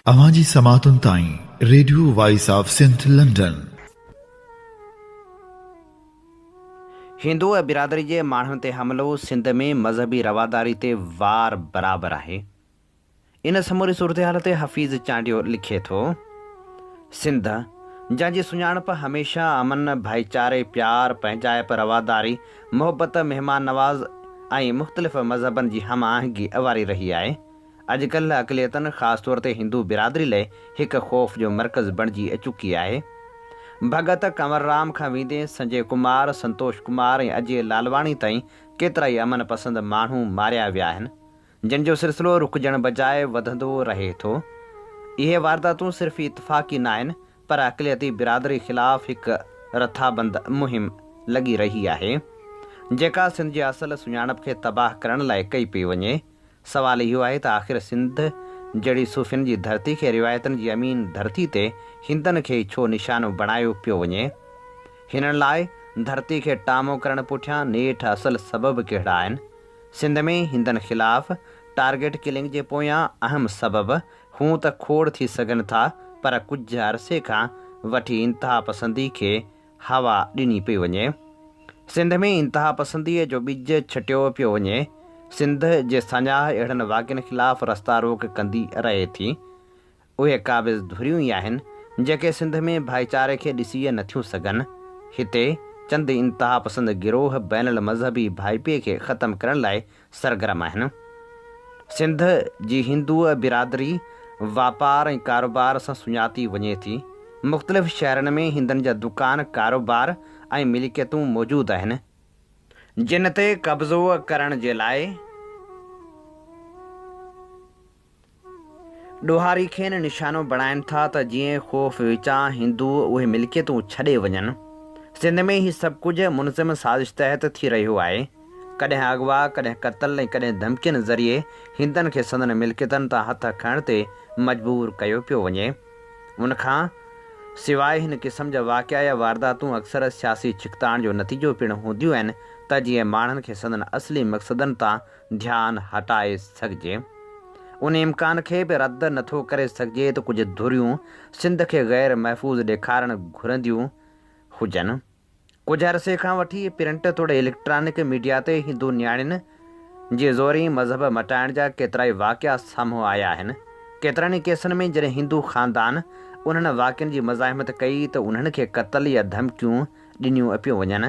اوهان جي سماعتن تائين radio voice of Sindh London. Hindu برادري جي ماڻهن تي حملو سنڌ ۾ مذهبي رواداري تي وار برابر آهي. ان سموري صورتحال تي حفيظ چانڊيو لکي ٿو، سنڌ، جنهن جي سڃاڻپ هميشه امن، ڀائيچاري، پيار، پنهنجائپ، رواداري، محبت، مهمان نواز ۽ مختلف مذهبن جي هم آهنگي واري رهي آهي، اڄڪلهه اقليتن خاص طور تي هندو برادري لئه هڪ خوف جو مرڪز بڻجي چڪي آهي. ڀڳت ڪنور رام کان ويندي سنجي ڪمار، سنتوش ڪمار ۽ اجي لالواڻي تائين ڪيترائي امن پسند ماڻهو ماريا ويا آهن، جن جو سلسلو رڪجڻ بجاء وڌندو رهي ٿو. اهي وارداتون صرف اتفاقي ناهن پر اقليتي برادري خلاف هڪ رٿابند مهم لڳي رهي آهي، جيڪا سنڌ جي اصل سڃاڻپ کي تباهه ڪرڻ لاء ڪئي پئي وڃي. سوال اهو آهي ته آخر سنڌ جهڙي صوفين جي ڌرتي کي روايتن جي امين ڌرتي تي هندن کي ئي ڇو نشانو بڻايو پيو وڃي؟ هنن لاء ڌرتي کي ٽامو ڪرڻ پٺيان نيٺ اصل سبب ڪهڙا آهن؟ سنڌ ۾ هندن خلاف ٽارگيٽ ڪلنگ جي پويان اهم سبب هون ته کوڙ ٿي سگهن ٿا پر ڪجهه عرصي کان وٺي انتهاپسندي کي هوا ڏني پئي وڃي. سنڌ ۾ انتهاپسنديء جو ٻج ڇٽيو پيو وڃي. سنڌ جي ساڃاهه اهڙن واقعن خلاف رستا روڪ ڪندي رهي ٿي. اهي قابض ڌريون ئي آهن، جيڪي سنڌ ۾ ڀائيچاري کي ڏسي نٿيون سگهن. هتي چند انتهاپسند گروهه بين المذهبي ڀائپي کي ختم ڪرڻ لاء سرگرم آهن. سنڌ جي هندو برادري واپار ۽ ڪاروبار سان سڃاتي وڃي ٿي. مختلف شهرن ۾ هندن جا دڪان، ڪاروبار ۽ ملڪيتون موجود آهن. جن تي قبضو ڪرڻ جي لاء ڏوهاري کين نشانو بڻائين ٿا ته جيئن خوف وچان هندو اهي ملڪيتون ڇڏي وڃن. سنڌ ۾ هي سڀ ڪجهه منظم سازش تحت ٿي رهيو آهي. ڪڏهن اغوا، ڪڏهن قتل ۽ ڪڏهن ڌمڪين ذريعي هندن کي سندن ملڪيتن تان هٿ کڻڻ تي مجبور ڪيو پيو وڃي. ان کان سواء هن قسم جا واقعا يا وارداتون اڪثر سياسي ڇڪتاڻ جو نتيجو پڻ هونديون آهن ته جيئن ماڻهن کي سندن اصلي مقصدن تان ڌيان هٽائي سگهجي. ان امڪان کي به رد نه ٿو ڪري سگهجي ته ڪجهه ڌريون سنڌ کي غير محفوظ ڏيکارڻ گهرنديون هجن. ڪجهه عرصي کان وٺي پرنٽ توڙي اليڪٽرانڪ ميڊيا تي هندو نياڻين جي زورين مذهب مٽائڻ جا ڪيترائي واقعا سامهون آيا آهن. ڪيترن ئي ڪيسن ۾ جڏهن هندو خاندان انهن واقعن جي مزاحمت ڪئي ته انهن کي قتل يا ڌمڪيون ڏنيون پيون وڃن.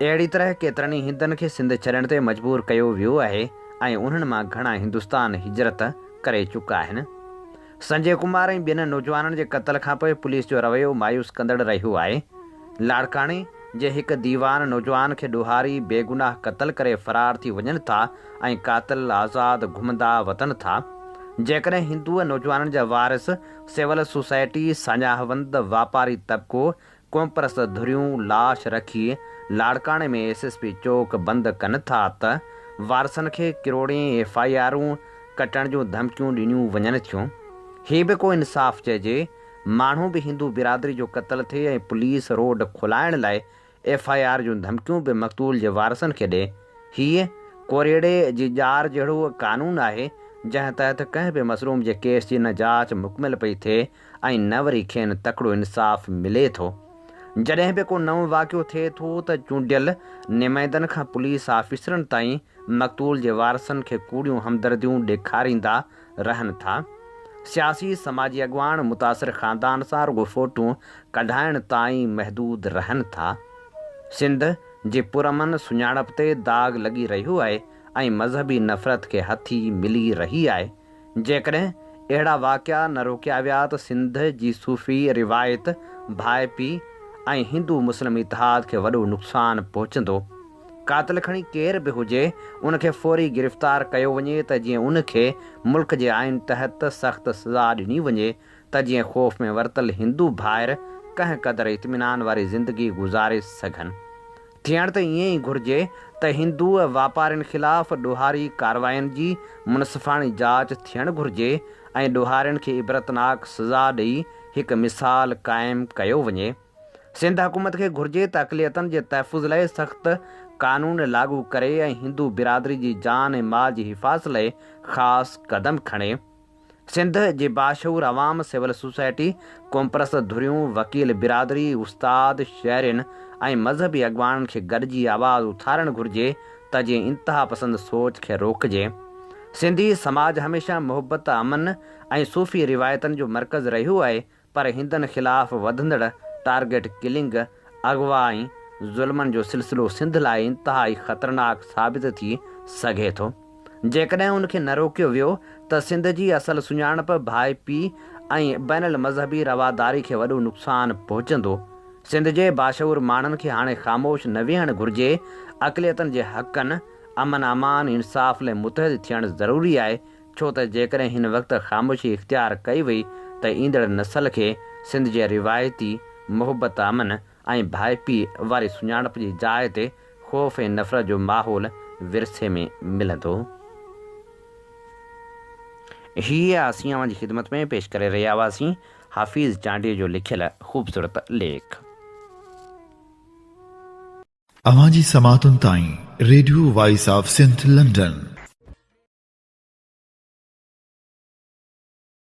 اهڙي طرح ڪيترن ئي هندن کي سنڌ ڇڏڻ تي مجبور ڪيو ويو آهي ۽ انهن مان گهڻا هندستان هجرت ڪري چڪا آهن. سنجي ڪمار ۽ ٻين نوجوانن جي قتل کانپوء پوليس جو رويو مايوس ڪندڙ رهيو آهي. لاڙڪاڻي جي هڪ ديوان نوجوان کي ڏوهاري بيگناهه قتل ڪري فرار ٿي وڃن ٿا ۽ قاتل آزاد گهمندا وتن ٿا. جيڪڏهن هندو نوجوانن جا وارث، سول سوسائٽي، ساڃاهه وند، واپاري طبقو قومپرست ڌريون لاش رکي لاڙڪاڻي ۾ ايس ايس پي چوڪ بند ڪن ٿا ته وارثن کي ڪروڙين ايف I آرون ڪٽڻ جون ڌمڪيون ڏنيون وڃن ٿيون. هي به ڪو انصاف چئجي؟ ماڻهو به هندو برادري جو قتل ٿئي ۽ پوليس روڊ کولائڻ لاء ايف I R جون ڌمڪيون به مقتول جي وارثن کي ڏي. هيء ڪوريئڙي جي ڄار جهڙو قانون آهي، جنهن تحت ڪنهن به مظلوم جي ڪيس جي نه جاچ مڪمل پئي ٿئي ۽ نه وري کين تڪڙو انصاف ملي ٿو. جڏهن به ڪو نئون واقعو ٿئي ٿو ته چونڊيل نمائندن کان پوليس آفيسرن تائين مقتول جي وارثن کي ڪوڙيون همدرديون ڏيکاريندا رهن ٿا. سياسي سماجي اڳواڻ متاثر خاندان سان رڳو فوٽو ڪڍائڻ تائين محدود رهن ٿا. سنڌ جي پرامن سڃاڻپ تي داغ لڳي رهيو آهي ۽ مذهبي نفرت کي هٿي ملي رهي آهي. جيڪڏهن اهڙا واقعا نه روڪيا ويا ته سنڌ جي صوفي روايت، ڀائپي ۽ هندو مسلم اتحاد کي وڏو نقصان پهچندو. قاتل کڻي ڪير به هجي ان کي فوري گرفتار ڪيو وڃي ته جيئن ان کي ملڪ جي آئين تحت سخت سزا ڏني وڃي ته جيئن خوف ۾ ورتل هندو ڀائر ڪنهن قدر اطمينان واري زندگي گذاري سگهن. ٿيڻ ته ائين ئي گهرجي ته هندو واپارين خلاف ڏوهاري ڪارواين جي منصفاڻي جاچ ٿيڻ گهرجي ۽ ڏوهارين کي عبرتناڪ سزا ڏئي هڪ مثال قائم ڪيو وڃي. سنڌ حڪومت کي گهرجي ته اقليتن جي تحفظ لاء سخت قانون لاڳو ڪري ۽ هندو برادري جي جان ۽ مال جي حفاظت لاء خاص قدم کڻي. سنڌ جي باشعور عوام، سول سوسائٽي، قومپرست ڌريون، وڪيل برادري، استاد، شهرين ۽ مذهبي اڳواڻن کي گڏجي آواز اٿارڻ گهرجي ته جيئن انتهاپسند سوچ کي روڪجي. سنڌي سماج هميشه محبت، امن ۽ صوفي روايتن جو مرڪز رهيو آهي پر هندن خلاف وڌندڙ ٽارگيٽ ڪلنگ، اغوا ۽ ظلمن جو سلسلو سنڌ لاء انتهائي خطرناڪ ثابت ٿي سگهي ٿو. جيڪڏهن ان کي نه روڪيو ويو ته سنڌ جي اصل سڃاڻپ، ڀائپي ۽ بين المذهبي رواداري کي وڏو نقصان پهچندو. سنڌ جي باشعور ماڻهن کي هاڻي خاموش نه ويهڻ گهرجي، اقليتن جي حقن، امن امان، انصاف لئه متحد ٿيڻ ضروري آهي، ڇو ته جيڪڏهن هن وقت خاموشي اختيار ڪئي وئي ته ايندڙ نسل کي سنڌ جي روايتي محبت، امن ۽ ڀائپي واري سڃاڻپ جي جاء تي خوف ۽ نفرت جو ماحول ورثي ۾ ملندو. هيء اسين اوهان جي خدمت ۾ پيش ڪري رهيا هئاسين حفيظ چانڊيي جو لکيل خوبصورت ليک. اوهان جي سماعتن تائين radio voice of Sindh London.